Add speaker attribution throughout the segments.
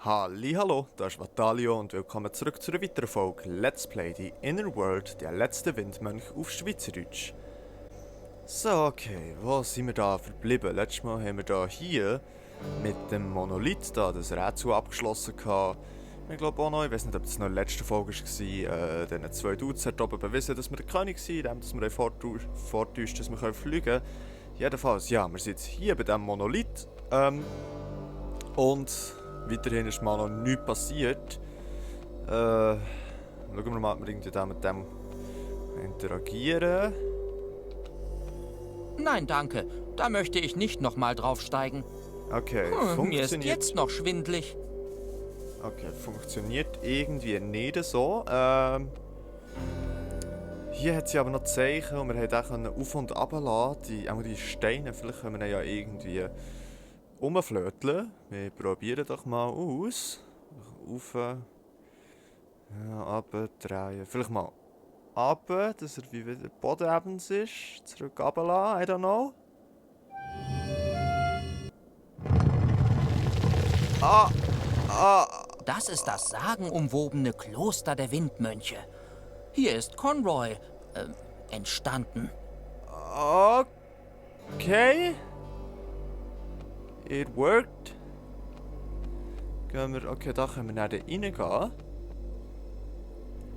Speaker 1: Hallo, da ist Vatalio und willkommen zurück zu einer weiteren Folge Let's Play die Inner World, der letzte Windmönch auf Schweizerdeutsch. So, okay, wo sind wir da verblieben? Letztes Mal haben wir da hier mit dem Monolith da das Rätsel abgeschlossen gehabt. Ich glaube auch noch, ich weiß nicht, ob das noch in der letzten Folge war, diesen zwei Dudes hat oben bewiesen, dass wir der König sind, indem dass wir vortäuscht, dass wir fliegen können. Jedenfalls, ja, wir sind jetzt hier bei diesem Monolith und weiterhin ist mal noch nichts passiert. Schauen wir mal, ob wir irgendwie da mit dem interagieren.
Speaker 2: Nein, danke. Da möchte ich nicht nochmal draufsteigen.
Speaker 1: Okay,
Speaker 2: Mir ist jetzt noch schwindlig.
Speaker 1: Okay, funktioniert irgendwie nicht so. Hier hat sie aber noch Zeichen und wir haben auch auf- und runterlassen. Die Steine, vielleicht können wir ja irgendwie rumflöteln. Wir probieren doch mal aus. Auf, ja, runter, vielleicht mal runter, dass er wie wieder bodenebens ist. Zurück runterlassen, I don't know.
Speaker 2: Das ist das sagenumwobene Kloster der Windmönche. Hier ist Conroy entstanden.
Speaker 1: Okay. It worked. Gehen wir, okay, da können wir nach reingehen.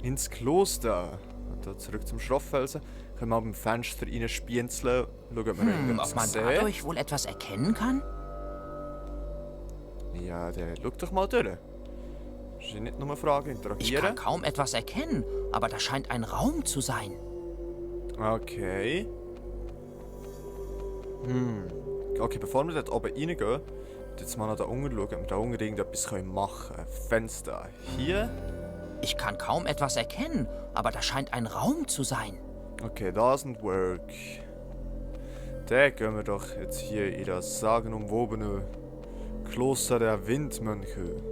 Speaker 1: Ins Kloster. Und da zurück zum Schrofffelsen. Können wir beim Fenster reinspienzeln. Schauen, ob wir irgendwas
Speaker 2: Ob man
Speaker 1: sehen.
Speaker 2: dadurch wohl etwas erkennen kann?
Speaker 1: Ja, dann schau doch mal durch. Das ist nicht nur eine Frage,
Speaker 2: Ich
Speaker 1: interagieren.
Speaker 2: kann kaum etwas erkennen, aber da scheint ein Raum zu sein.
Speaker 1: Okay. Okay, bevor wir dort oben reingehen, jetzt mal noch da unten schauen, ob wir da unten irgendetwas machen können. Fenster. Hier.
Speaker 2: Ich kann kaum etwas erkennen, aber da scheint ein Raum zu sein.
Speaker 1: Okay, doesn't work. Dann gehen wir doch jetzt hier in das sagenumwobene Kloster der Windmönche.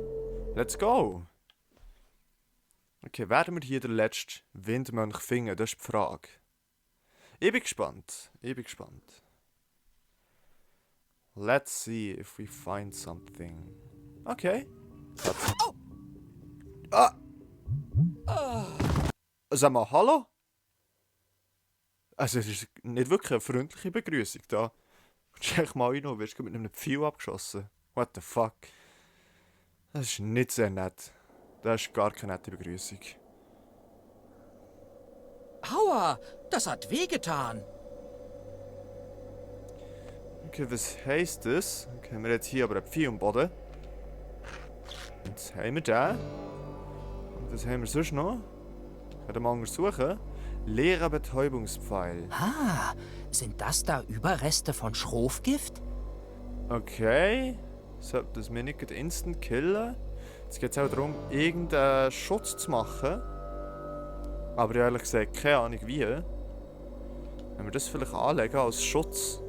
Speaker 1: Let's go! Okay, werden wir hier den letzten Windmönch finden? Das ist die Frage. Ich bin gespannt. Let's see if we find something. Okay. Sag mal, hallo? Also, es ist nicht wirklich eine freundliche Begrüßung da. Check mal rein, wirst du mit einem Pfeil abgeschossen. What the fuck? Das ist nicht sehr nett. Das ist gar keine nette Begrüßung.
Speaker 2: Aua, das hat wehgetan.
Speaker 1: Okay, was heisst das? Okay, haben wir jetzt hier aber einen Pfeil am Boden. Und was haben wir da? Und was haben wir sonst noch? Ich kann mal untersuchen. Leerer Betäubungspfeil.
Speaker 2: Sind das da Überreste von Schrofgift?
Speaker 1: Okay. Sollte das mir nicht instant killen? Jetzt geht es auch darum, irgendeinen Schutz zu machen. Aber ehrlich gesagt, keine Ahnung wie. Wenn wir das vielleicht anlegen als Schutz.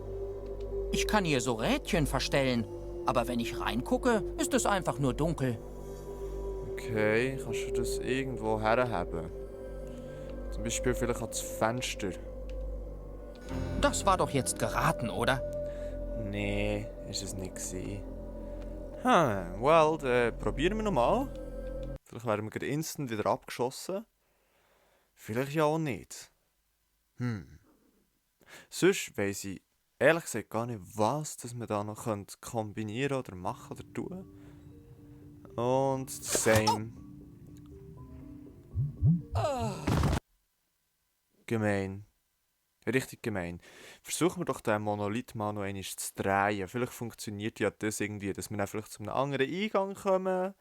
Speaker 2: Ich kann hier so Rädchen verstellen, aber wenn ich reingucke, ist es einfach nur dunkel.
Speaker 1: Okay, kannst du das irgendwo herhaben? Zum Beispiel vielleicht ans Fenster.
Speaker 2: Das war doch jetzt geraten, oder?
Speaker 1: Nee, ist es nicht gewesen. Well, dann probieren wir nochmal. Vielleicht werden wir gerade instant wieder abgeschossen. Vielleicht ja auch nicht. Sonst weiss ich ehrlich gesagt gar nicht, was das wir da noch kombinieren oder machen oder tun. Und same. Gemein. Richtig gemein. Versuchen wir doch den Monolith mal noch einmal zu drehen. Vielleicht funktioniert ja das irgendwie, dass wir dann vielleicht zu einem anderen Eingang kommen.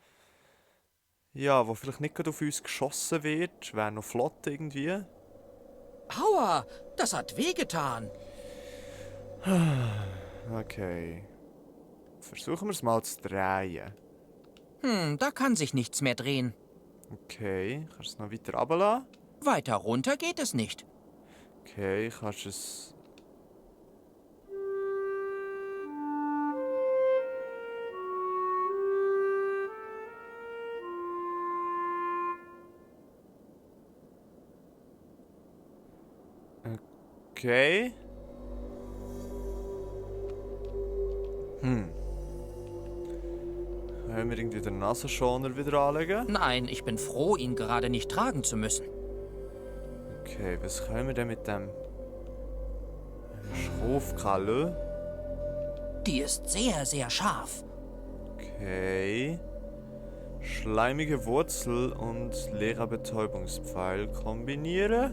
Speaker 1: Ja, wo vielleicht nicht gerade auf uns geschossen wird. Wäre noch flott irgendwie.
Speaker 2: Aua, das hat wehgetan.
Speaker 1: Okay. Versuchen wir es mal zu drehen.
Speaker 2: Da kann sich nichts mehr drehen.
Speaker 1: Okay, kannst du es noch weiter runterlassen?
Speaker 2: Weiter runter geht es nicht.
Speaker 1: Okay, kannst du es... Okay. Können wir irgendwie den Nasenschoner wieder anlegen?
Speaker 2: Nein, ich bin froh, ihn gerade nicht tragen zu müssen.
Speaker 1: Okay, was können wir denn mit dem Schroffkalle?
Speaker 2: Die ist sehr, sehr scharf.
Speaker 1: Okay. Schleimige Wurzel und leerer Betäubungspfeil kombinieren.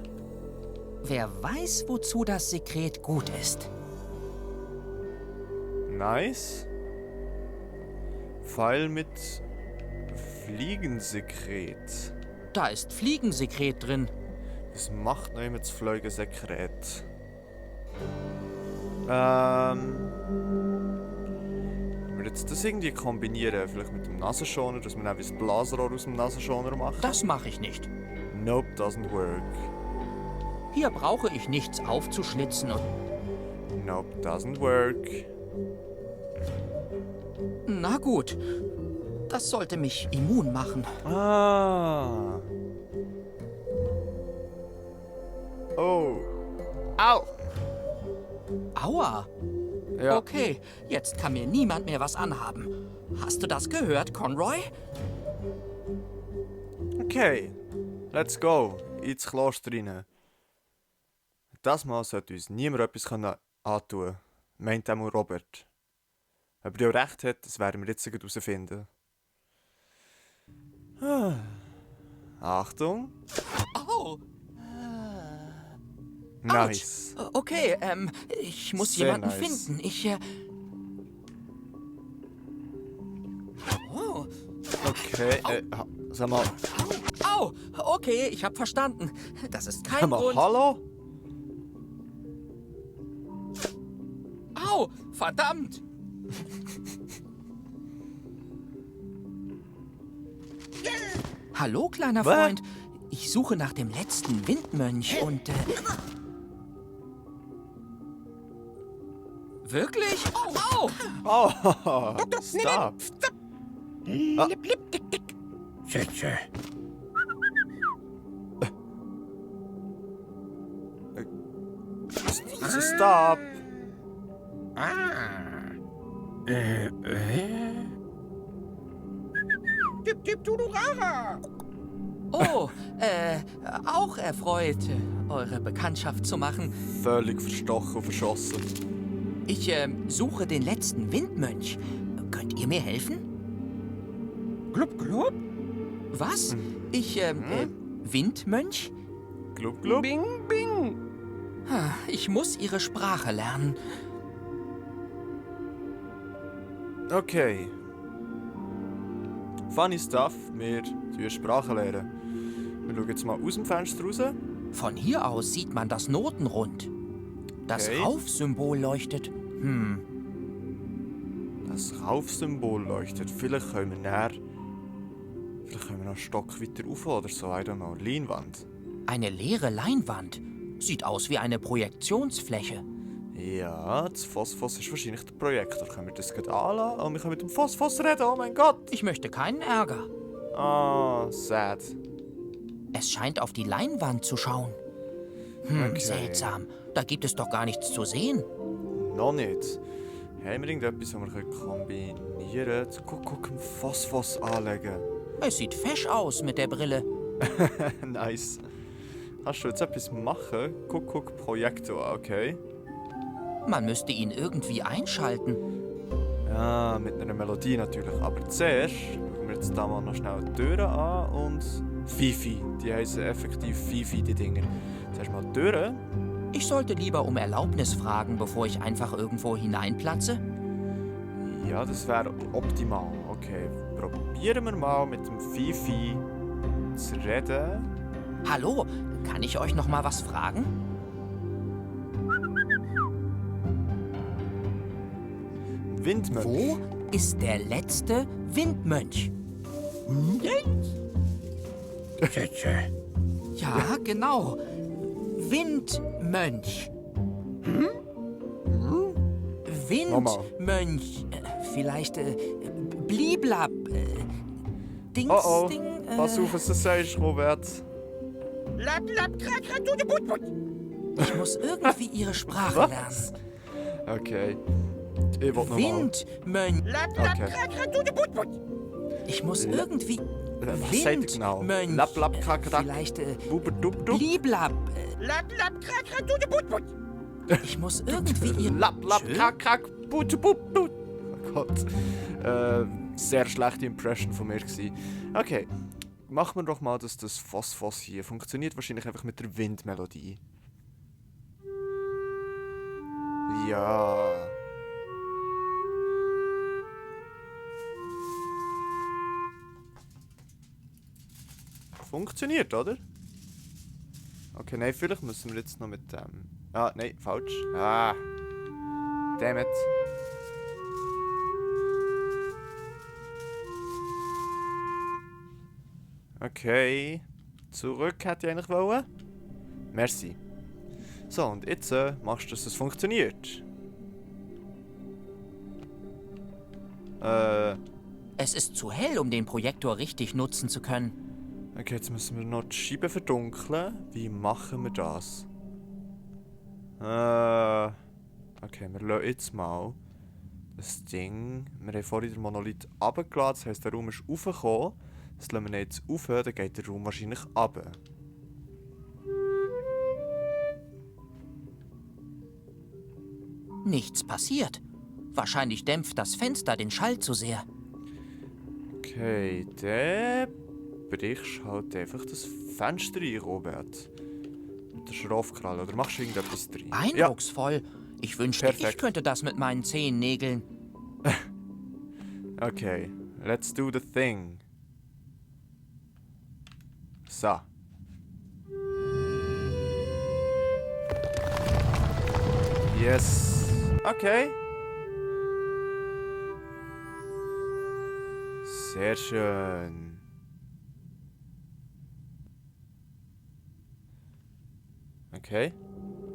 Speaker 2: Wer weiß, wozu das Sekret gut ist.
Speaker 1: Nice. Pfeil mit Fliegensekret.
Speaker 2: Da ist Fliegensekret drin.
Speaker 1: Was macht noch immer das Fliegensekret? Wenn wir jetzt das irgendwie kombinieren, vielleicht mit dem Nasenschoner, dass man auch das Blasrohr aus dem Nasenschoner macht?
Speaker 2: Das mache ich nicht.
Speaker 1: Nope, doesn't work.
Speaker 2: Hier brauche ich nichts aufzuschlitzen und...
Speaker 1: Nope, doesn't work.
Speaker 2: Na gut. Das sollte mich immun machen.
Speaker 1: Ah. Oh. Au.
Speaker 2: Aua.
Speaker 1: Ja.
Speaker 2: Okay, jetzt kann mir niemand mehr was anhaben. Hast du das gehört, Conroy?
Speaker 1: Okay. Let's go. Ins Kloster rein. Das Mal sollte uns niemand etwas antun können. Meint einmal Robert. Ob er recht hat, das werden wir jetzt herausfinden. Achtung.
Speaker 2: Oh,
Speaker 1: Nice.
Speaker 2: okay, ich muss
Speaker 1: Sehr
Speaker 2: jemanden
Speaker 1: nice.
Speaker 2: finden. Oh,
Speaker 1: Okay, sag mal,
Speaker 2: au, okay, ich hab verstanden. Das ist kein Grund.
Speaker 1: hallo?
Speaker 2: Au, verdammt. Hallo, kleiner
Speaker 1: Was?
Speaker 2: Freund. Ich suche nach dem letzten Windmönch und, Wirklich? Au, au!
Speaker 1: Oh, stop. Stop.
Speaker 2: Oh, auch erfreut, eure Bekanntschaft zu machen.
Speaker 1: Völlig verstochen und verschossen.
Speaker 2: Ich, suche den letzten Windmönch. Könnt ihr mir helfen?
Speaker 3: Glub, glub.
Speaker 2: Was? Ich, Windmönch?
Speaker 1: Glub, glub.
Speaker 3: Bing, bing.
Speaker 2: Ich muss ihre Sprache lernen.
Speaker 1: Okay. Funny stuff, wir lernen Sprache lernen. Wir schauen jetzt mal aus dem Fenster raus.
Speaker 2: Von hier aus sieht man das Notenrund. Das
Speaker 1: Okay.
Speaker 2: Raufsymbol leuchtet.
Speaker 1: Das Raufsymbol leuchtet. Vielleicht können wir noch einen Stock weiter rauf oder so. I don't know. Leinwand.
Speaker 2: Eine leere Leinwand. Sieht aus wie eine Projektionsfläche.
Speaker 1: Ja, das Phosphos ist wahrscheinlich der Projektor. Können wir das gerade anlassen? Oh, wir können mit dem Phosphos reden. Oh mein Gott.
Speaker 2: Ich möchte keinen Ärger.
Speaker 1: Ah, sad.
Speaker 2: Es scheint auf die Leinwand zu schauen.
Speaker 1: Okay.
Speaker 2: Seltsam. Da gibt es doch gar nichts zu sehen.
Speaker 1: Noch nicht. Haben wir irgendetwas, das wir kombinieren können? Guck, im Phosphos anlegen.
Speaker 2: Es sieht fesch aus mit der Brille.
Speaker 1: Nice. Kannst du jetzt etwas machen? Guck, Projektor, okay.
Speaker 2: Man müsste ihn irgendwie einschalten.
Speaker 1: Ja, mit einer Melodie natürlich. Aber zuerst schauen wir jetzt da mal noch schnell die Türen an und Fifi. Die heißen effektiv Fifi, die Dinger. Zuerst mal die Türen.
Speaker 2: Ich sollte lieber um Erlaubnis fragen, bevor ich einfach irgendwo hineinplatze.
Speaker 1: Ja, das wäre optimal. Okay, probieren wir mal mit dem Fifi zu reden.
Speaker 2: Hallo, kann ich euch noch mal was fragen?
Speaker 1: Windmönch.
Speaker 2: Wo ist der letzte Windmönch? Ja, genau. Windmönch. Windmönch. Vielleicht Bliblab. Dings,
Speaker 1: Oh oh,
Speaker 2: Ding.
Speaker 1: pass auf, was du sagst, Robert.
Speaker 3: Lap, lap, krak, krak, du, de, but, but.
Speaker 2: Ich muss irgendwie ihre Sprache
Speaker 1: Was?
Speaker 2: lernen.
Speaker 1: Okay. Ich will nochmal.
Speaker 2: Windmönch.
Speaker 3: Lap, lap,
Speaker 1: Okay.
Speaker 3: krak, krak, du, de, but, but.
Speaker 2: Ich muss irgendwie...
Speaker 1: Was seid ihr genau?
Speaker 2: Windmönch.
Speaker 1: Lap, lap, kakadak,
Speaker 2: Vielleicht,
Speaker 1: buberdubdub.
Speaker 2: Bliblab.
Speaker 3: Lap, lap, krak, krak, du, du, but, but.
Speaker 2: Ich muss irgendwie ihr...
Speaker 1: Lap, lap,
Speaker 2: Tschö?
Speaker 1: kak, kak, but, but, but. Oh Gott. Sehr schlechte Impression von mir gewesen. Okay, machen wir doch mal, dass das Phosphos hier funktioniert. Wahrscheinlich einfach mit der Windmelodie. Ja. Funktioniert, oder? Okay, nein, vielleicht müssen wir jetzt noch mit dem... Ah, nein, falsch. Ah. Damn it. Okay. Zurück hätte ich eigentlich wollen. Merci. So, und jetzt machst du, dass es funktioniert.
Speaker 2: Es ist zu hell, um den Projektor richtig nutzen zu können.
Speaker 1: Okay, jetzt müssen wir noch die Scheibe verdunkeln. Wie machen wir das? Okay, wir lassen jetzt mal das Ding. Wir haben vorhin den Monolith runtergeladen, das heisst, der Raum ist raufgekommen. Das lassen wir jetzt rauf, dann geht der Raum wahrscheinlich runter.
Speaker 2: Nichts passiert. Wahrscheinlich dämpft das Fenster den Schall zu sehr.
Speaker 1: Okay, dann brichst halt einfach das Fenster rein, Robert. Mit der Schraufkralle, oder machst du irgendetwas drin?
Speaker 2: Eindrucksvoll. Ich wünschte,
Speaker 1: Perfekt.
Speaker 2: ich könnte das mit meinen Zehennägeln.
Speaker 1: Okay, let's do the thing. So. Yes. Okay. Sehr schön. Okay.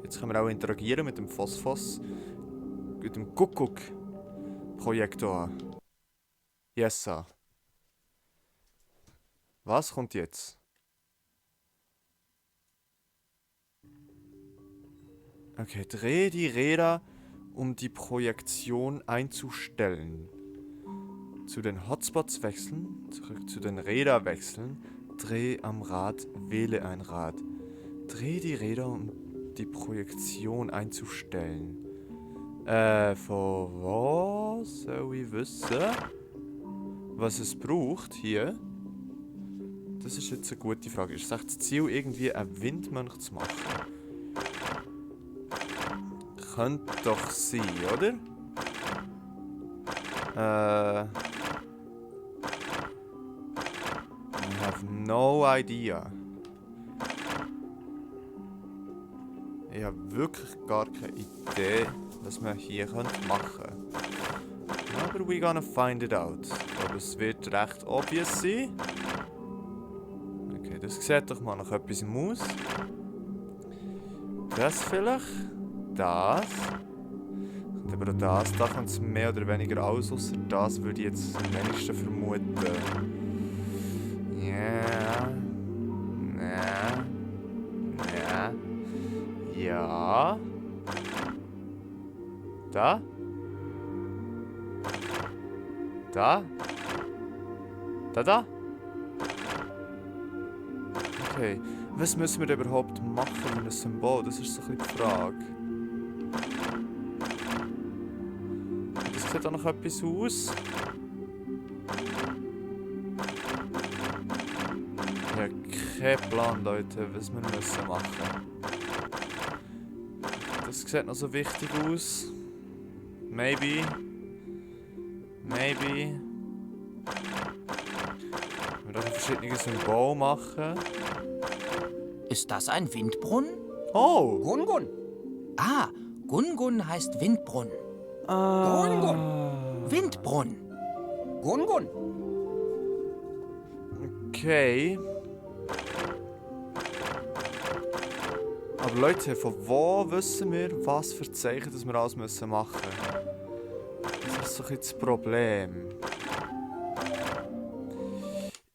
Speaker 1: Jetzt können wir auch interagieren mit dem Phosphos. Mit dem Kuckuck-Projektor. Yes, sir. Was kommt jetzt? Okay, dreh die Räder, um die Projektion einzustellen. Zu den Hotspots wechseln, zurück zu den Rädern wechseln, dreh am Rad, wähle ein Rad. Dreh die Räder, um die Projektion einzustellen. Von was soll ich wissen, was es braucht hier? Das ist jetzt eine gute Frage. Ist das Ziel, irgendwie einen Windmönch zu machen? Könnte doch sein, oder? I have no idea. Ich habe wirklich gar keine Idee, was man hier machen könnte. Aber we're gonna find it out. Aber es wird recht obvious sein. Okay, das sieht doch mal nach etwas aus. Das vielleicht. Das. Und aber auch das. Da kommt es mehr oder weniger aus. Ausser das würde ich jetzt am wenigsten vermuten. Ja. Ja. Ja. Ja. Da. Da. Da. Okay. Was müssen wir überhaupt machen mit einem Symbol? Das ist so ein bisschen die Frage. Das sieht auch noch etwas aus. Ich habe keinen Plan, Leute, was wir müssen machen. Das sieht noch so wichtig aus. Maybe. Maybe. Wir dürfen verschiedene Symbole machen.
Speaker 2: Ist das ein Windbrunnen?
Speaker 1: Oh!
Speaker 3: Gungun.
Speaker 2: Ah, Gungun heißt Windbrunnen.
Speaker 3: Gungun.
Speaker 2: Windbrunnen.
Speaker 3: Gungun.
Speaker 1: Okay. Aber Leute, von wo wissen wir, was für Zeichen das wir alles machen müssen? Das ist doch jetzt das Problem.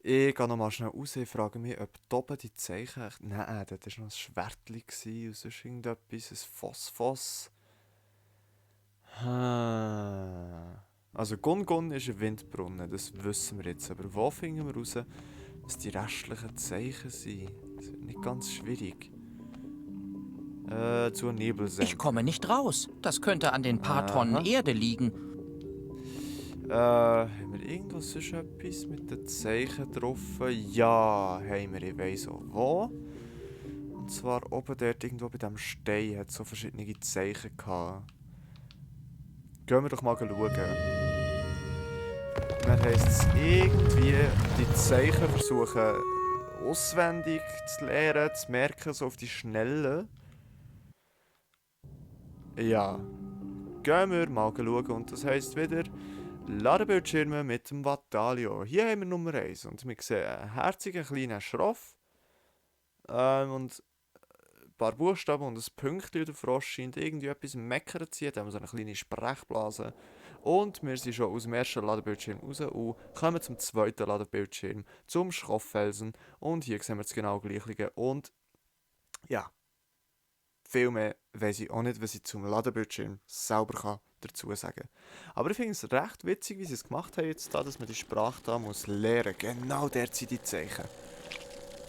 Speaker 1: Ich gehe noch mal schnell raus und frage mich, ob da oben die Zeichen... Nein, das war noch ein Schwertchen und sonst irgendetwas, ein Phosphos. Also Gun ist ein Windbrunnen, das wissen wir jetzt. Aber wo finden wir raus, was die restlichen Zeichen sind? Das wird nicht ganz schwierig. Zur Nebelsenke.
Speaker 2: Ich komme nicht raus. Das könnte an den paar Tonnen Erde liegen.
Speaker 1: Haben wir irgendwo sonst etwas mit den Zeichen drauf? Ja, haben wir. Ich weiss auch wo. Und zwar oben dort irgendwo bei diesem Stein hat es so verschiedene Zeichen gehabt. Gehen wir doch mal schauen. Dann heisst es irgendwie, die Zeichen versuchen auswendig zu lernen, zu merken, so auf die Schnelle. Ja. Gehen wir mal schauen. Und das heisst wieder Ladebildschirme mit dem Vattalio. Hier haben wir Nummer 1 und wir sehen einen herzigen kleinen Schroff. Und ein paar Buchstaben und ein Pünktchen. Der Frosch scheint irgendwie etwas meckern zu ziehen. Da haben wir so eine kleine Sprechblase. Und wir sind schon aus dem ersten Ladebildschirm raus und kommen zum zweiten Ladebildschirm, zum Schrofffelsen. Und hier sehen wir das genau Gleiche. Und ja, viel mehr weiss ich auch nicht, was ich zum Ladebildschirm selber dazu sagen kann. Aber ich finde es recht witzig, wie sie es gemacht haben, jetzt da, dass man die Sprache da muss lernen muss. Genau dort sind die Zeichen.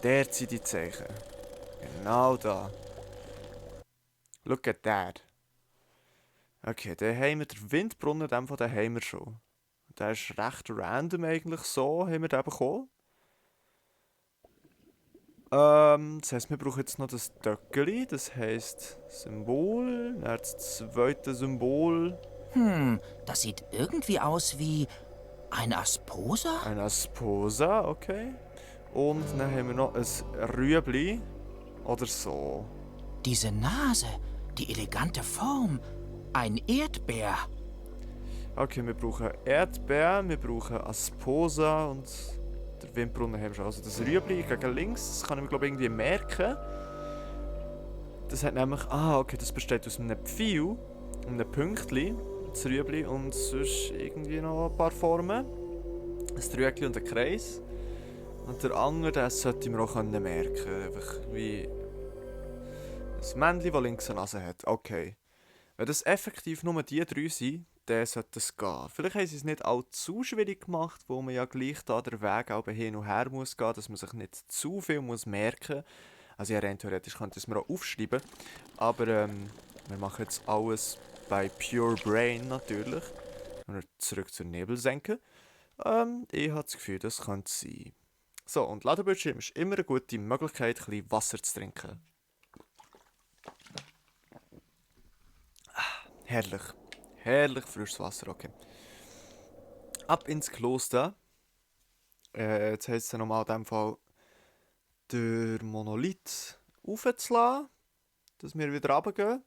Speaker 1: Dort sind die Zeichen. Genau da. Look at that. Okay, dann haben wir den Windbrunnen, den haben wir schon. Der ist recht random eigentlich so, haben wir den bekommen. Das heisst, wir brauchen jetzt noch das Töckeli, das heisst Symbol, dann das zweite Symbol.
Speaker 2: Das sieht irgendwie aus wie ein Asposa?
Speaker 1: Ein Asposa, okay. Und dann haben wir noch ein Rüebli oder so.
Speaker 2: Diese Nase, die elegante Form, ein Erdbeer.
Speaker 1: Okay, wir brauchen Erdbeer, wir brauchen Asposa und der Windbrunnen haben wir schon. Also das Rüebli gegen links, das kann ich mir glaube ich irgendwie merken. Das hat nämlich, okay, das besteht aus einem Pfeil, einem Pünktchen, das Rüebli und sonst irgendwie noch ein paar Formen. Ein Dreieckchen und ein Kreis. Und der andere, das sollte ich mir auch merken. Einfach wie ein Männchen, das links eine Nase hat. Okay. Wenn das effektiv nur die 3 sind, dann sollte es gehen. Vielleicht haben sie es nicht allzu schwierig gemacht, wo man ja gleich da der Weg auch hin und her muss gehen, dass man sich nicht zu viel muss merken muss. Also ja, rein theoretisch könnte ich es mir auch aufschreiben. Aber wir machen jetzt alles bei Pure Brain natürlich. Und zurück zur Nebelsenke. Ich habe das Gefühl, das könnte sein. So, und Ladebildschirm ist immer eine gute Möglichkeit, ein bisschen Wasser zu trinken. Herrlich. Herrlich frisches Wasser, okay. Ab ins Kloster. Jetzt heisst es nochmal in diesem Fall, den Monolith aufzulassen, dass wir wieder runtergehen.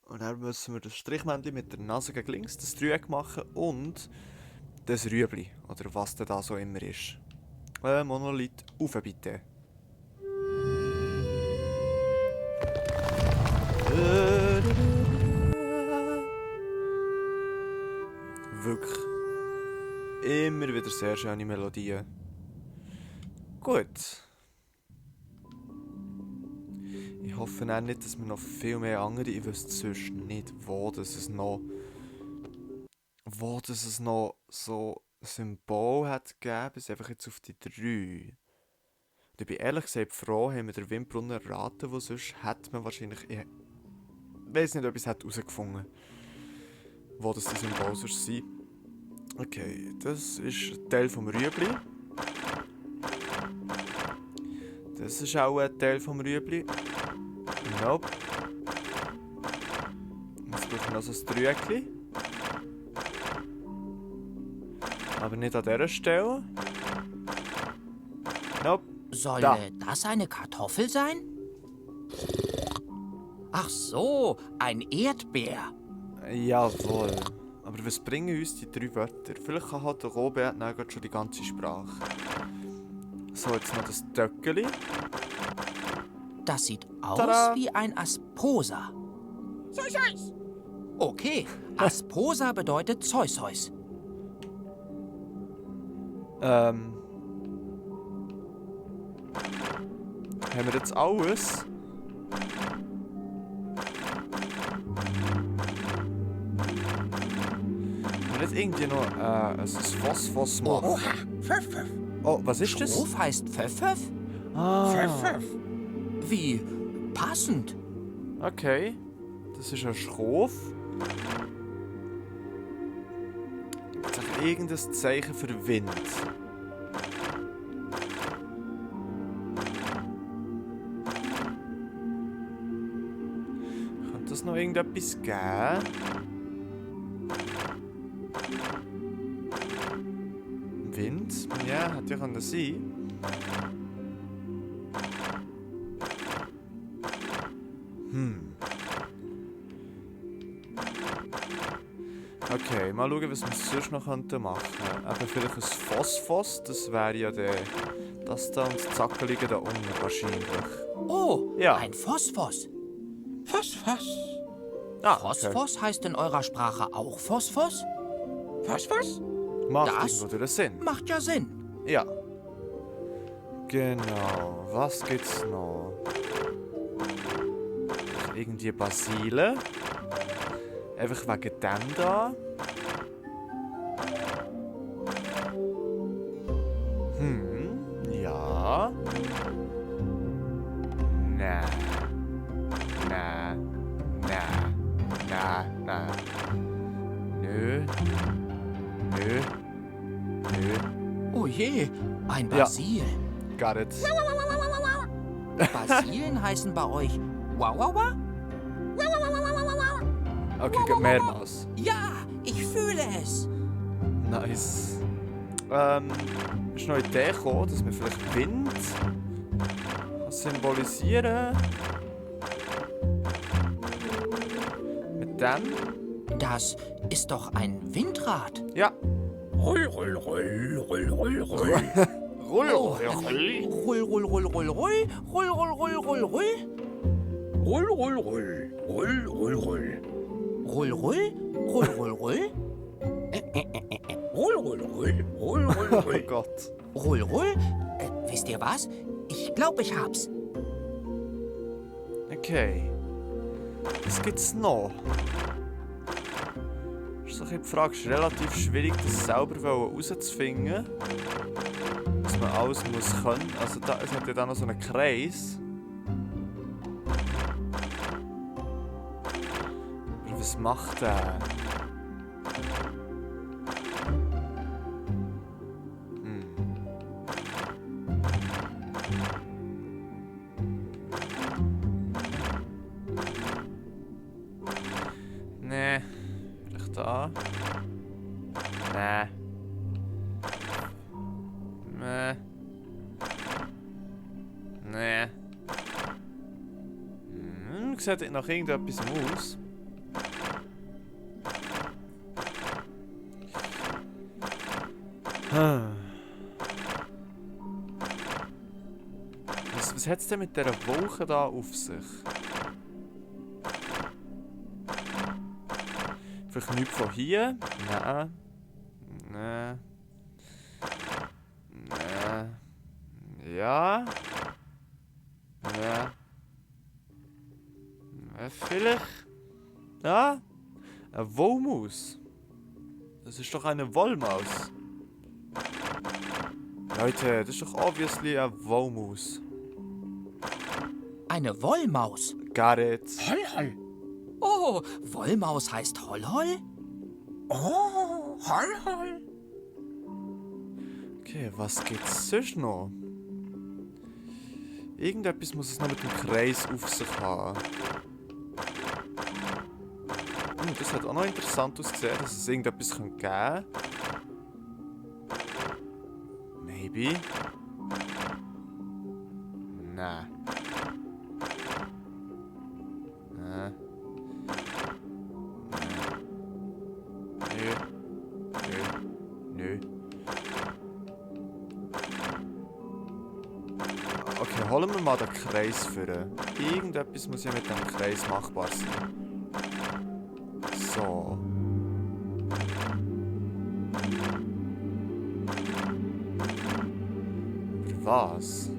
Speaker 1: Und dann müssen wir das Strichmännchen mit der Nase gegen links, das Dreieck machen und das Rüebli, oder was denn da so immer ist. Monolith rauf bitte. Wirklich. Immer wieder sehr schöne Melodien. Gut. Ich hoffe auch nicht, dass wir noch viel mehr andere... Ich wüsste sonst nicht, wo es noch so Symbol hat gegeben, bis einfach jetzt auf die 3. Und ich bin ehrlich gesagt froh, haben wir den Windbrunnen erraten, wo sonst hätte man wahrscheinlich... Ich weiß nicht, ob ich es herausgefunden hätte, wo das die Symbole sonst sind. Okay, das ist ein Teil vom Rüebli. Das ist auch ein Teil vom Rüebli. Nope. Jetzt brauchen wir noch so ein Dreieckchen. Aber nicht an dieser Stelle. Nope.
Speaker 2: Soll
Speaker 1: Da.
Speaker 2: das eine Kartoffel sein? Ach so, ein Erdbeer.
Speaker 1: Jawohl. Aber was bringen uns die 3 Wörter? Vielleicht kann halt der Robert dann schon die ganze Sprache. So, jetzt noch das Töckeli.
Speaker 2: Das sieht
Speaker 1: Tada.
Speaker 2: aus wie ein Asposa.
Speaker 3: Zeus!
Speaker 2: Okay, Asposa bedeutet Zeus.
Speaker 1: Haben wir jetzt alles? irgendwie noch ein Phosphos machen.
Speaker 3: Oha. Pfiff, pfiff.
Speaker 1: Oh, was ist das?
Speaker 2: Schrof heißt Pföff?
Speaker 3: Pfiff, pfiff.
Speaker 2: Wie passend.
Speaker 1: Okay. Das ist ein Schrof. Jetzt habe ich irgendein Zeichen für Wind. Könnte es noch irgendetwas geben? Wind? Ja, hätte ja können sein. Okay, mal schauen, was wir sonst noch machen könnten. Eben vielleicht ein Phosphos, das wäre ja das da und das Zackelige da unten wahrscheinlich.
Speaker 2: Oh,
Speaker 1: Ja.
Speaker 2: ein Phosphos.
Speaker 3: Phosphos.
Speaker 1: Ah,
Speaker 2: Phosphos heißt in eurer Sprache auch Phosphos?
Speaker 3: Phosphos?
Speaker 1: Okay. Macht
Speaker 2: Das-
Speaker 1: irgendwo den Sinn.
Speaker 2: Macht ja Sinn.
Speaker 1: Ja. Genau, was gibt's noch? Irgendwie Basile. Einfach wegen dem da. Ja. Nein. Nein. Nein. Nein. Nein. Nö. Nö. Nö.
Speaker 2: Oh je, ein
Speaker 1: Ja.
Speaker 2: Basil.
Speaker 1: Got it.
Speaker 2: Basilen heißen bei euch Wawawa?
Speaker 1: Okay, geht mehrmals.
Speaker 2: Ja, ich fühle es.
Speaker 1: Nice. Ist noch eine Idee gekommen, dass wir vielleicht Wind symbolisieren mit dem?
Speaker 2: Das ist doch ein Windrad.
Speaker 1: Ja.
Speaker 3: Rull, rull, rull, rull, rull, rull.
Speaker 1: Rull,
Speaker 2: Oh.
Speaker 1: rull, rull.
Speaker 2: Rull, rull, rull, rull, rull, rull, rull, rull, rull, rull.
Speaker 3: Rull, rull, rull. Rull, rull, rull.
Speaker 2: Rull, rull, rull, rull, rull.
Speaker 3: Rull, rull, rull. Rull, rull,
Speaker 1: Oh
Speaker 3: rull.
Speaker 1: Gott.
Speaker 2: Rull, rull. Wisst ihr was? Ich glaube, ich hab's.
Speaker 1: Okay. Was gibt's noch? Ist doch die Frage, es ist relativ schwierig, das selber herauszufinden. Was man alles muss können. Also da, es hat ja da noch so einen Kreis. Aber was macht der? Nee. Vielleicht da. Nee. Nee. Nee. Sieht nach irgendetwas aus. Was hat es denn mit dieser Wolke da auf sich? Vielleicht nichts von hier? Nein. Nein. Nein. Ja. Ja. Vielleicht. Ja. Eine Wollmaus. Das ist doch eine Wollmaus. Leute, das ist doch obviously eine Wollmaus.
Speaker 2: Eine Wollmaus.
Speaker 1: Got it.
Speaker 3: Holl, holl.
Speaker 2: Oh, Wollmaus heißt Hollholl?
Speaker 3: Oh, holl, holl.
Speaker 1: Okay, was gibt's sonst noch? Irgendetwas muss es noch mit dem Kreis auf sich haben. Das hat auch noch interessant ausgesehen, dass es irgendetwas geben kann. Maybe. Nein. Nein. Nö. Nö. Nö. Okay, holen wir mal den Kreis für. Irgendetwas muss ja mit dem Kreis machbar sein. So. Für was?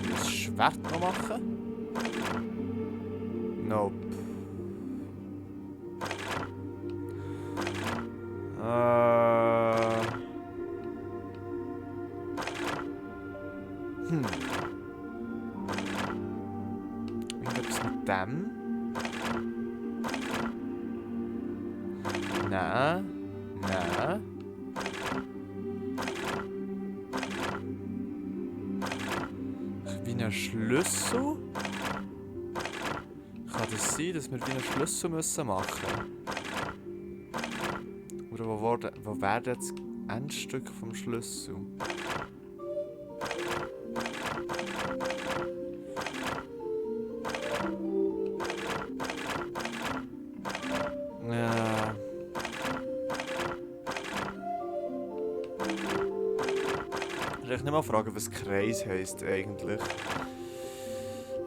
Speaker 1: Das Schwert noch machen? Nope. Irgendetwas mit dem? Nein. Nein. Wie ein Schlüssel? Kann das sein, dass wir wie einen Schlüssel müssen machen? Oder wo wäre das Endstück vom Schlüssel? Ja. Ich nicht mal fragen, was Kreis heisst eigentlich.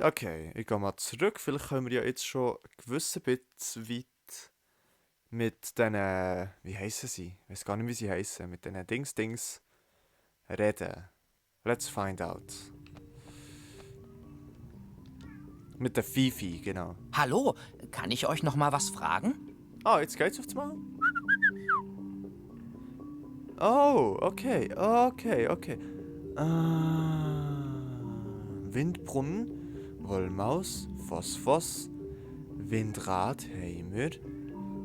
Speaker 1: Okay, ich gehe mal zurück. Vielleicht können wir ja jetzt schon ein gewisses bisschen weit mit diesen, wie heissen sie? Ich weiß gar nicht, wie sie heissen. Mit diesen Dings reden. Let's find out. Mit der Fifi, genau.
Speaker 2: Hallo, kann ich euch noch mal was fragen?
Speaker 1: Ah, jetzt geht's aufs Mal. Oh, okay. Windbrunnen, Wollmaus, Phosphos, Windrad haben wir.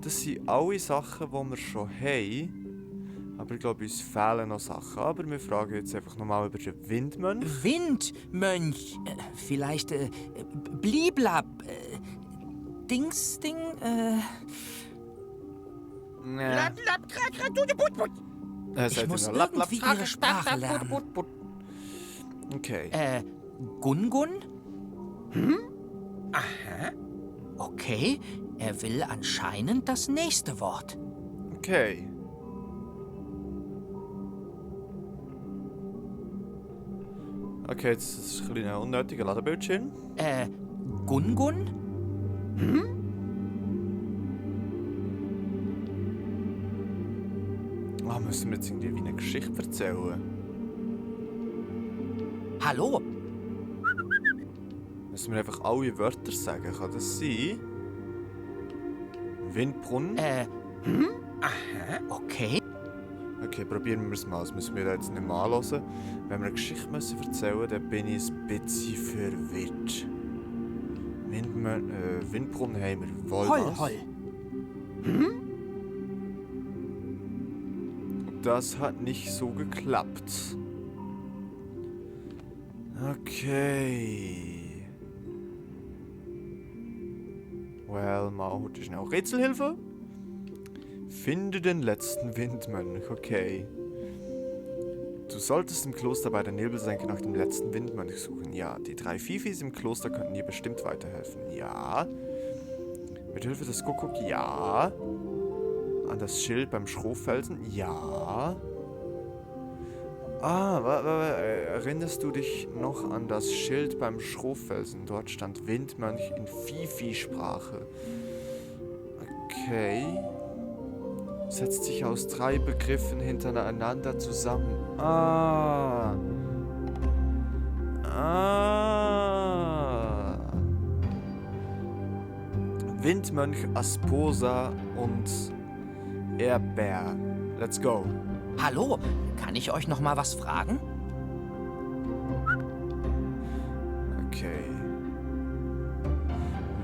Speaker 1: Das sind alle Sachen, die wir schon haben. Aber ich glaube, uns fehlen noch Sachen. Aber wir fragen jetzt einfach nochmal über den Windmönch.
Speaker 2: Windmönch. Vielleicht Bliblab. Dingsding.
Speaker 1: Nee.
Speaker 2: Ich muss irgendwie ihre Sprache lernen.
Speaker 1: Okay.
Speaker 2: Gungun? Aha. Okay, er will anscheinend das nächste Wort.
Speaker 1: Okay. Okay, jetzt ist ein bisschen ein unnötiger Ladebildschirm.
Speaker 2: Gungun?
Speaker 1: Ah, müssen wir jetzt irgendwie wie eine Geschichte erzählen?
Speaker 2: Hallo?
Speaker 1: Müssen wir einfach alle Wörter sagen? Kann das sein? Windbrunnen?
Speaker 2: Aha, okay.
Speaker 1: Okay, probieren wir es mal. Das müssen wir da jetzt nicht mal anhören. Wenn wir eine Geschichte müssen erzählen, dann bin ich ein bisschen verwirrt. Windbrunnen haben wir. Wollmaus.
Speaker 2: Holl.
Speaker 1: Das hat nicht so geklappt. Okay. Well, mal heute schnell Rätselhilfe. Finde den letzten Windmönch. Okay. Du solltest im Kloster bei der Nebelsenke nach dem letzten Windmönch suchen. Ja. Die 3 Fifis im Kloster könnten dir bestimmt weiterhelfen. Ja. Mit Hilfe des Kuckuck. Ja. An das Schild beim Schrohfelsen? Ja. Erinnerst du dich noch an das Schild beim Schrohfelsen? Dort stand Windmönch in Fifi-Sprache. Okay. Setzt sich aus 3 Begriffen hintereinander zusammen. Windmönch, Asposa und Erdbeer. Let's go.
Speaker 2: Hallo, kann ich euch noch mal was fragen?
Speaker 1: Okay.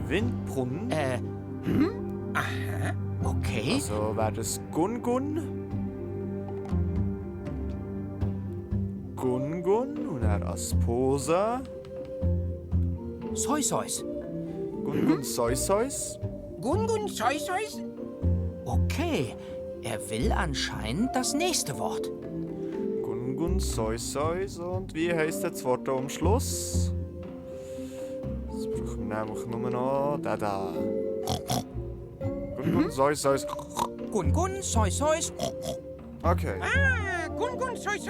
Speaker 1: Windbrunnen?
Speaker 2: Aha, okay.
Speaker 1: Also war das Gungun? Gungun und er Asposa.
Speaker 2: Sois.
Speaker 1: Gungun Sois.
Speaker 3: Gungun, Sois.
Speaker 2: Okay, er will anscheinend das nächste Wort.
Speaker 1: Gungun Sois. Und wie heißt das Wort da am Schluss? Das brauchen wir nämlich nur noch da. Gungun Sois.
Speaker 2: Gungun, Sois.
Speaker 1: Okay.
Speaker 3: Gungun, Sois.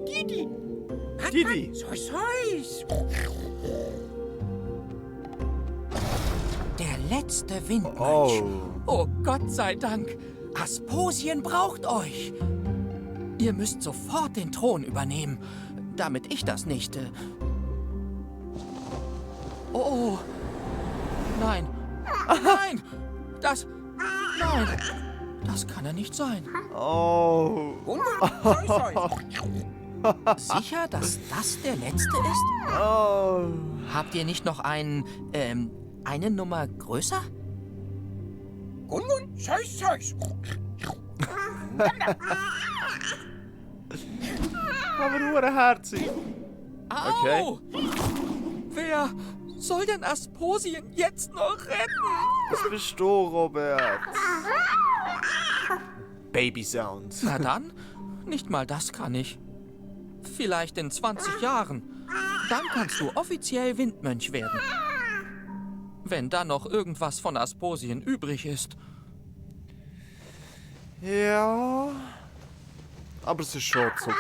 Speaker 3: Didi.
Speaker 1: Didi.
Speaker 3: Sois.
Speaker 2: Der letzte Windmönch.
Speaker 1: Oh.
Speaker 2: Oh, Gott sei Dank. Asposien braucht euch. Ihr müsst sofort den Thron übernehmen, damit ich das nicht... Oh. Nein. Nein. Nein. Das kann er nicht sein.
Speaker 1: Oh.
Speaker 3: Gungun, Sois.
Speaker 2: Sicher, dass das der letzte ist?
Speaker 1: Oh.
Speaker 2: Habt ihr nicht noch eine Nummer größer?
Speaker 3: Und Zeus, Zeus.
Speaker 1: Aber nur herzig. Okay.
Speaker 2: Au! Wer soll denn Asposien jetzt noch retten?
Speaker 1: Das bist du, Robert. Baby Sound.
Speaker 2: Na dann, nicht mal das kann ich. Vielleicht in 20 Jahren. Dann kannst du offiziell Windmönch werden. Wenn dann noch irgendwas von Asposien übrig ist.
Speaker 1: Ja. Aber es ist schon Zucker.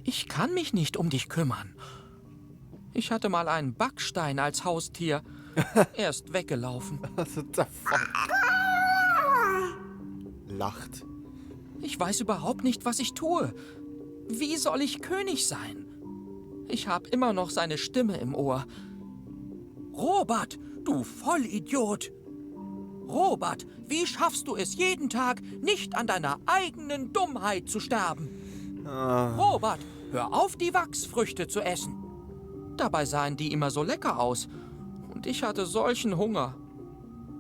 Speaker 2: Ich kann mich nicht um dich kümmern. Ich hatte mal einen Backstein als Haustier. Er ist weggelaufen.
Speaker 1: Also, the fuck? Lacht.
Speaker 2: Ich weiß überhaupt nicht, was ich tue. Wie soll ich König sein? Ich habe immer noch seine Stimme im Ohr. Robert, du Vollidiot! Robert, wie schaffst du es jeden Tag, nicht an deiner eigenen Dummheit zu sterben? Robert, hör auf, die Wachsfrüchte zu essen. Dabei sahen die immer so lecker aus. Und ich hatte solchen Hunger.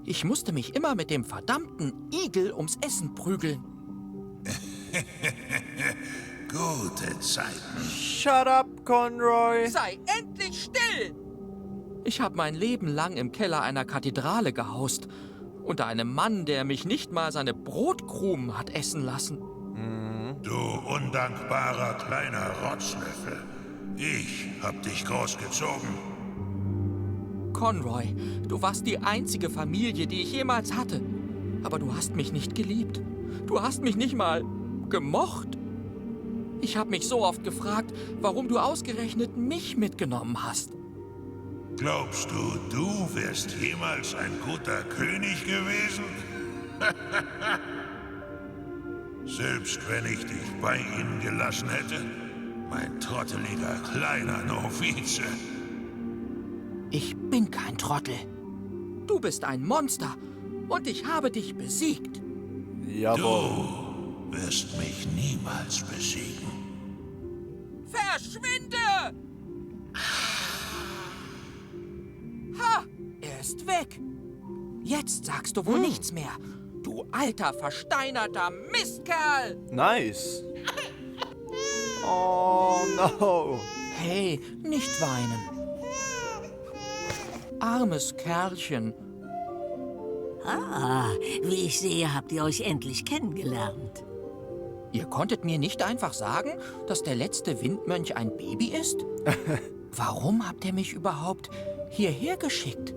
Speaker 2: Ich musste mich immer mit dem verdammten Igel ums Essen prügeln.
Speaker 4: Gute Zeiten.
Speaker 1: Shut up, Conroy.
Speaker 2: Sei endlich still! Ich habe mein Leben lang im Keller einer Kathedrale gehaust. Unter einem Mann, der mich nicht mal seine Brotkrumen hat essen lassen.
Speaker 4: Du undankbarer kleiner Rotzlöffel. Ich hab dich großgezogen.
Speaker 2: Conroy, du warst die einzige Familie, die ich jemals hatte. Aber du hast mich nicht geliebt. Du hast mich nicht mal gemocht. Ich habe mich so oft gefragt, warum du ausgerechnet mich mitgenommen hast.
Speaker 4: Glaubst du, du wärst jemals ein guter König gewesen? Selbst wenn ich dich bei ihnen gelassen hätte, mein trotteliger kleiner Novize.
Speaker 2: Ich bin kein Trottel. Du bist ein Monster und ich habe dich besiegt.
Speaker 1: Jawohl.
Speaker 4: Du wirst mich niemals besiegen.
Speaker 2: Verschwinde! Ha! Er ist weg. Jetzt sagst du wohl nichts mehr. Du alter, versteinerter Mistkerl!
Speaker 1: Nice. Oh no.
Speaker 2: Hey, nicht weinen. Armes Kerlchen.
Speaker 5: Ah, wie ich sehe, habt ihr euch endlich kennengelernt.
Speaker 2: Ihr konntet mir nicht einfach sagen, dass der letzte Windmönch ein Baby ist? Warum habt ihr mich überhaupt hierher geschickt?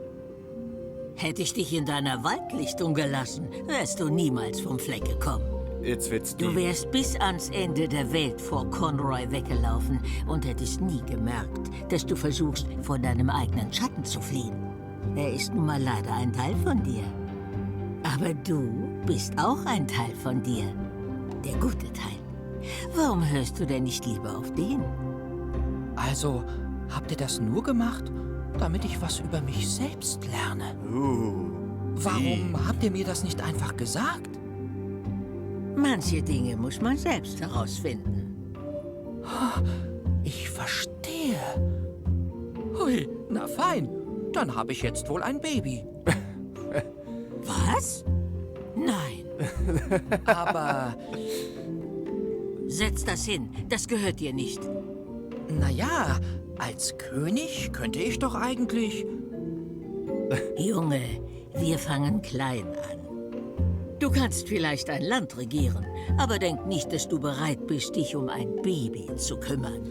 Speaker 5: Hätte ich dich in deiner Waldlichtung gelassen, wärst du niemals vom Fleck gekommen.
Speaker 1: Jetzt wird's
Speaker 5: Du
Speaker 1: deep.
Speaker 5: wärst bis ans Ende der Welt vor Conroy weggelaufen und hättest nie gemerkt, dass du versuchst, vor deinem eigenen Schatten zu fliehen. Er ist nun mal leider ein Teil von dir. Aber du bist auch ein Teil von dir. Der gute Teil. Warum hörst du denn nicht lieber auf den?
Speaker 2: Also, habt ihr das nur gemacht, damit ich was über mich selbst lerne? Warum habt ihr mir das nicht einfach gesagt?
Speaker 5: Manche Dinge muss man selbst herausfinden.
Speaker 2: Ich verstehe. Hui, na fein. Dann habe ich jetzt wohl ein Baby.
Speaker 5: Was? Nein.
Speaker 2: Aber,
Speaker 5: Setz das hin. Das gehört dir nicht.
Speaker 2: naja, als König könnte ich doch eigentlich...
Speaker 5: Junge, wir fangen klein an. Du kannst vielleicht ein Land regieren, aber denk nicht, dass du bereit bist, dich um ein Baby zu kümmern.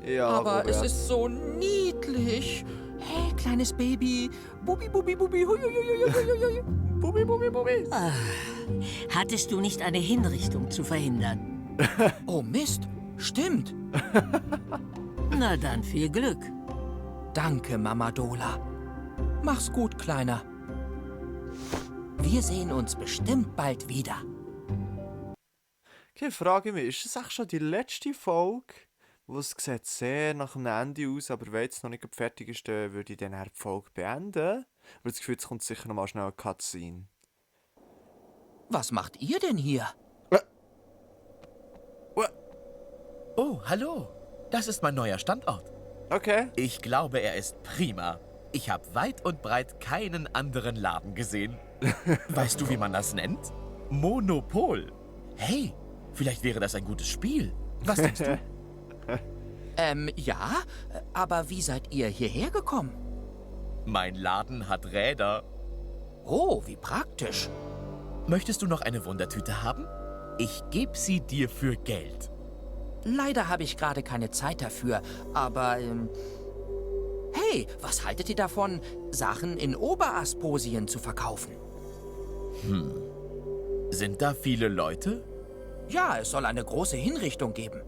Speaker 1: Ja,
Speaker 2: Aber
Speaker 1: Robert.
Speaker 2: es ist so niedlich. Hey, kleines Baby. Bubi, bubi, bubi. Hui, hui, hui, hui, hui. Bubi, bubi, bubi.
Speaker 5: Hattest du nicht eine Hinrichtung zu verhindern?
Speaker 2: Oh Mist, stimmt.
Speaker 5: Na dann viel Glück.
Speaker 2: Danke, Mama Dola. Mach's gut, Kleiner. Wir sehen uns bestimmt bald wieder.
Speaker 1: Okay, frage mich, ist das echt schon die letzte Folge? Wo es sieht sehr nach einem Ende aus, aber wenn es noch nicht fertig ist, dann würde ich dann die Folge beenden. Aber das Gefühl, es kommt sicher noch mal schnell eine Cutscene.
Speaker 2: Was macht ihr denn hier?
Speaker 6: Oh, hallo. Das ist mein neuer Standort.
Speaker 1: Okay.
Speaker 6: Ich glaube, er ist prima. Ich habe weit und breit keinen anderen Laden gesehen. Weißt du, wie man das nennt? Monopol. Hey, vielleicht wäre das ein gutes Spiel. Was denkst du?
Speaker 2: Ja, aber wie seid ihr hierher gekommen?
Speaker 6: Mein Laden hat Räder.
Speaker 2: Oh, wie praktisch.
Speaker 6: Möchtest du noch eine Wundertüte haben? Ich gebe sie dir für Geld.
Speaker 2: Leider habe ich gerade keine Zeit dafür, aber, hey, was haltet ihr davon, Sachen in Oberasposien zu verkaufen?
Speaker 6: Sind da viele Leute?
Speaker 2: Ja, es soll eine große Hinrichtung geben.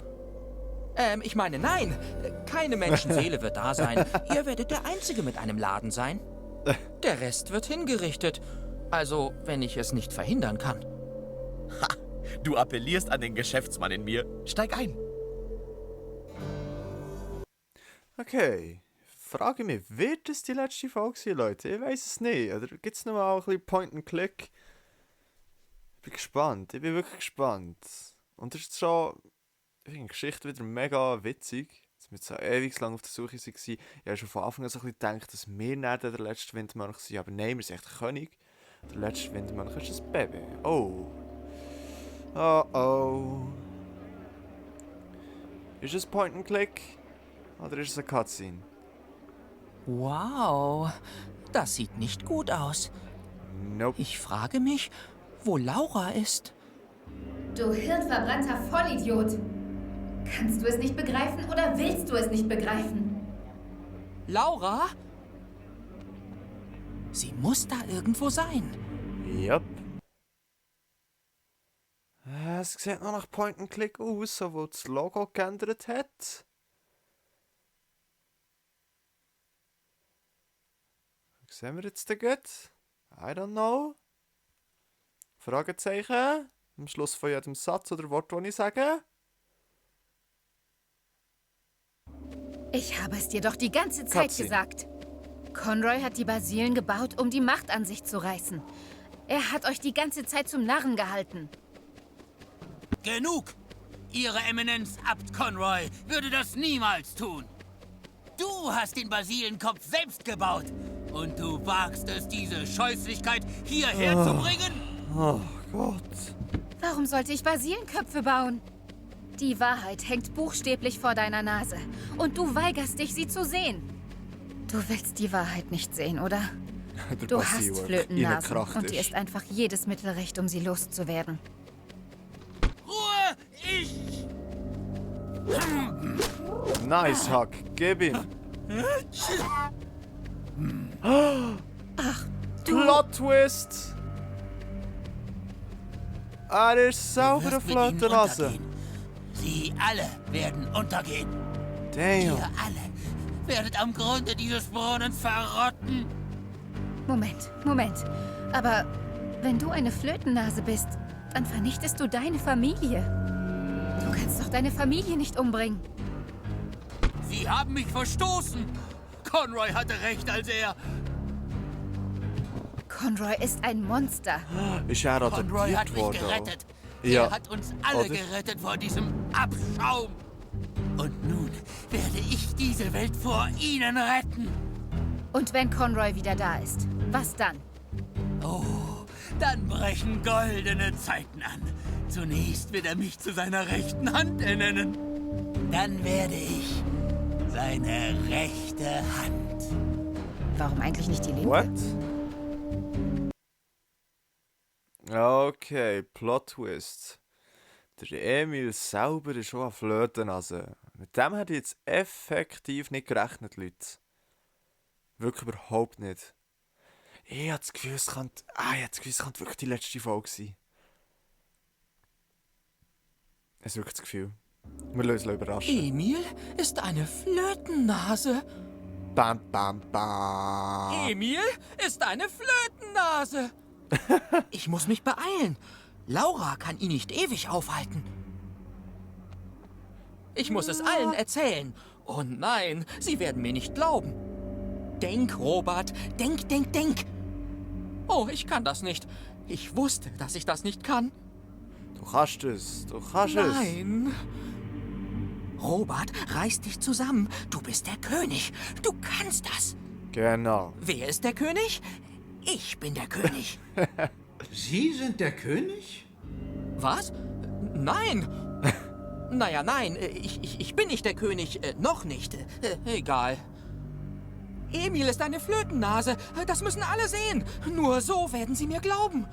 Speaker 2: Ich meine, nein, keine Menschenseele wird da sein. Ihr werdet der Einzige mit einem Laden sein. Der Rest wird hingerichtet. Also, wenn ich es nicht verhindern kann.
Speaker 6: Ha! Du appellierst an den Geschäftsmann in mir. Steig ein.
Speaker 1: Okay. Frage mich, wird es die letzte Folge sein, Leute? Ich weiß es nicht. Oder gibt es noch mal ein bisschen Point and Click? Ich bin gespannt. Ich bin wirklich gespannt. Und das ist schon... Ich finde die Geschichte wieder mega witzig. Dass wir so ewig lang auf der Suche waren. Ich habe schon von Anfang an so ein bisschen gedacht, dass wir nicht der letzte Windmönch sind. Aber nein, wir sind echt der König. Der letzte Windmönch ist ein Baby. Oh. Oh oh. Ist es Point and Click? Oder ist es eine Cutscene?
Speaker 2: Wow, das sieht nicht gut aus.
Speaker 1: Nope.
Speaker 2: Ich frage mich, wo Laura ist.
Speaker 7: Du hirnverbrannter Vollidiot! Kannst du es nicht begreifen oder willst du es nicht begreifen?
Speaker 2: Laura? Sie muss da irgendwo sein.
Speaker 1: Yep. Es sieht noch nach Point and Click aus, wo das Logo geändert hat. Was sehen wir jetzt da gut? I don't know. Fragezeichen. Am Schluss von jedem Satz oder Wort, den ich sage.
Speaker 7: Ich habe es dir doch die ganze Zeit
Speaker 1: Cutscene.
Speaker 7: gesagt. Conroy hat die Basilen gebaut, um die Macht an sich zu reißen. Er hat euch die ganze Zeit zum Narren gehalten.
Speaker 8: Genug! Ihre Eminenz, Abt Conroy, würde das niemals tun. Du hast den Basilinkopf selbst gebaut. Und du wagst es, diese Scheußlichkeit hierher zu bringen?
Speaker 1: Oh Gott.
Speaker 7: Warum sollte ich Basilenköpfe bauen? Die Wahrheit hängt buchstäblich vor deiner Nase. Und du weigerst dich, sie zu sehen. Du willst die Wahrheit nicht sehen, oder?
Speaker 1: Der
Speaker 7: Du
Speaker 1: Basil,
Speaker 7: hast
Speaker 1: der
Speaker 7: Flötennasen
Speaker 1: reingekracht
Speaker 7: und dir
Speaker 1: ist.
Speaker 7: ist einfach jedes Mittel recht, um sie loszuwerden.
Speaker 8: Ruhe! Ich...
Speaker 1: Nice Hack, gib ihm. Plot Twist! Er ist selber eine
Speaker 8: wirst mit ihnen
Speaker 1: Flötenase.
Speaker 8: untergehen. Sie alle werden untergehen.
Speaker 1: Damn.
Speaker 8: Ihr alle werdet am Grunde dieses Brunnens verrotten.
Speaker 7: Moment. Aber wenn du eine Flötennase bist, dann vernichtest du deine Familie. Du kannst doch deine Familie nicht umbringen.
Speaker 8: Sie haben mich verstoßen. Conroy hatte recht, als er...
Speaker 7: Conroy ist ein Monster.
Speaker 1: Ist er
Speaker 8: Conroy hat
Speaker 1: adoptiert
Speaker 8: mich
Speaker 1: worden?
Speaker 8: gerettet.
Speaker 1: Ja.
Speaker 8: Er hat uns alle
Speaker 1: Oder?
Speaker 8: gerettet vor diesem Abschaum. Und nun werde ich diese Welt vor ihnen retten.
Speaker 7: Und wenn Conroy wieder da ist, was dann?
Speaker 8: Oh, dann brechen goldene Zeiten an. Zunächst wird er mich zu seiner rechten Hand ernennen. Dann werde ich seine rechte Hand.
Speaker 7: Warum eigentlich nicht die linke?
Speaker 1: What? Okay, Plot Twist. Der Emil selber ist schon eine Flötenase. Mit dem hätte ich jetzt effektiv nicht gerechnet, Leute. Wirklich überhaupt nicht. Ich habe das Gefühl, es könnte wirklich die letzte Folge sein. Ich habe wirklich das Gefühl. Wir lösen überraschen.
Speaker 2: Emil ist eine Flötennase.
Speaker 1: Bam, bam, bam.
Speaker 2: Emil ist eine Flötennase. Ich muss mich beeilen. Laura kann ihn nicht ewig aufhalten. Ich muss es allen erzählen. Oh nein, sie werden mir nicht glauben. Denk, Robert, denk. Oh, ich kann das nicht. Ich wusste, dass ich das nicht kann.
Speaker 1: Du kannst es.
Speaker 2: Nein. Robert, reiß dich zusammen. Du bist der König. Du kannst das.
Speaker 1: Genau.
Speaker 2: Wer ist der König? Ich bin der König.
Speaker 3: Sie sind der König?
Speaker 2: Was? Nein. Naja, nein, ich bin nicht der König. Noch nicht. Egal. Emil ist eine Flötennase. Das müssen alle sehen. Nur so werden sie mir glauben.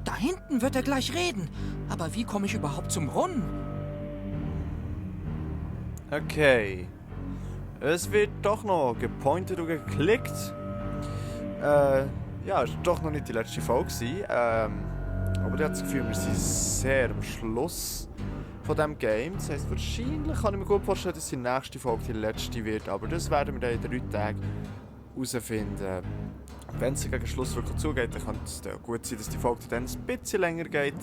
Speaker 2: Da hinten wird er gleich reden. Aber wie komme ich überhaupt zum Brunnen?
Speaker 1: Okay. Es wird doch noch gepointet und geklickt. Ja, es war doch noch nicht die letzte Folge. Aber ich habe das Gefühl, wir sind sehr am Schluss von diesem Game. Das heisst, wahrscheinlich kann ich mir gut vorstellen, dass die nächste Folge die letzte wird. Aber das werden wir dann in 3 Tagen herausfinden. Wenn es gegen Schluss wirklich zugeht, dann kann es gut sein, dass die Folge dann ein bisschen länger geht.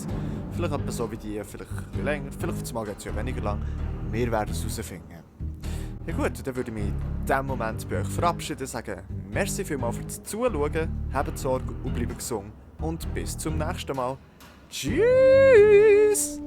Speaker 1: Vielleicht etwa so wie die, vielleicht länger. Vielleicht mal geht es ja weniger lang. Wir werden es herausfinden. Ja gut, dann würde ich mich in diesem Moment bei euch verabschieden, sagen merci vielmals fürs Zuschauen, habt Sorge und bleibt gesund. Und bis zum nächsten Mal. Tschüss!